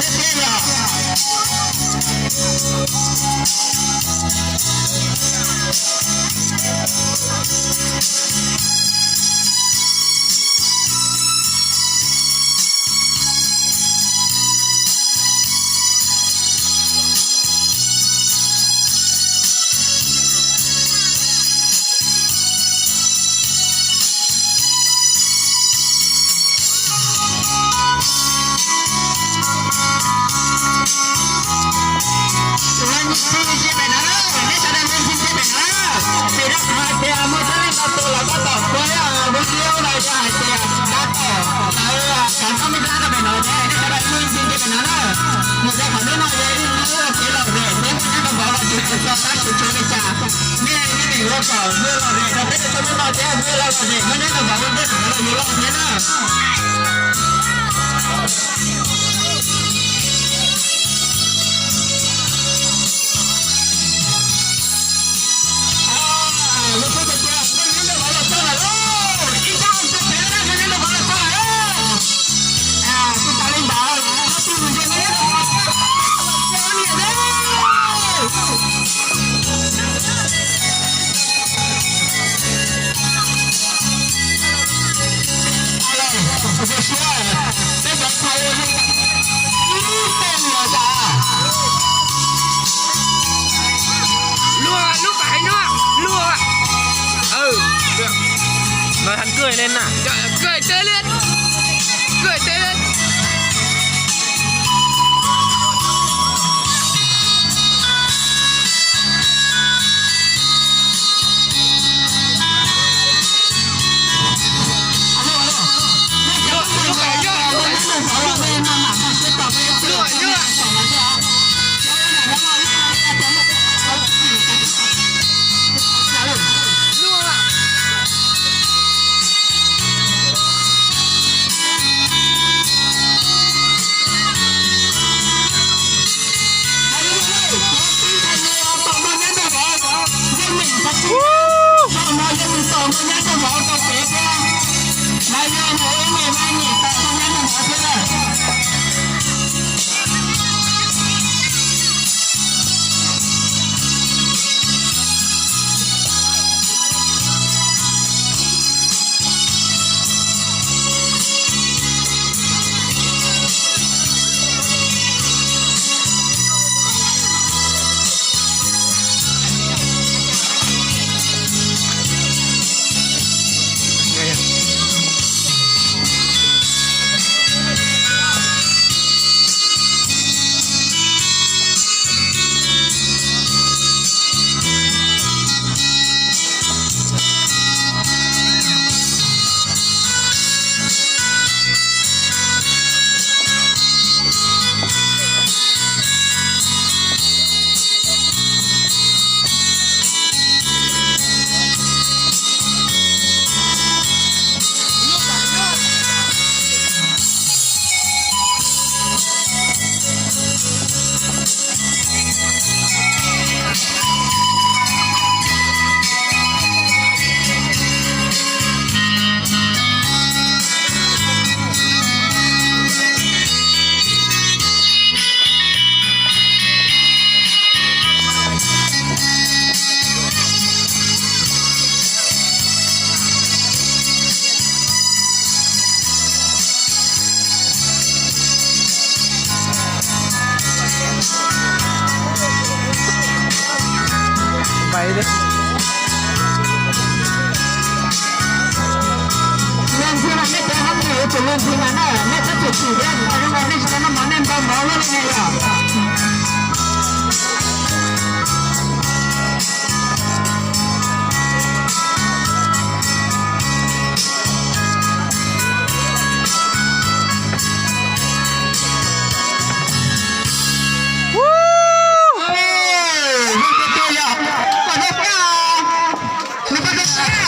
Thiab yog Tus no nyeem xwb ntsib pem no na, nej sawv daws nyeem xwb ntsib pem no na. Vim rau qhov hais tias muaj txhua leej txhua tus los koj tom kuv lub video no yog hais tias tab tom lawv cov nkauj mej dab rau pem no thiab, nej sawv daws nyeem xwb ntsib pem no na. Nws rau qhov lub no yog ib lub kev lom zem thiab muaj nyob rau vauv Vajtswv txhua tus tab sis tsuav li cas nej yeej ua kom ua lom zem rau peb txhua lub no thiab ua lom zem muaj nyob rau vauv Vajtswv txhua tus los yus loj thiab na. Luag lub pais no, luag. Nói thằng Cơi lên nè. Cơi, Cơi lên. Cơi, Cơi lên. Leej twg mas nej cov hmoob nws tus leej twg mas na, nej txhob chim chim thiab, nej tsis tau noj mov nej npau mov luaj li ne yom.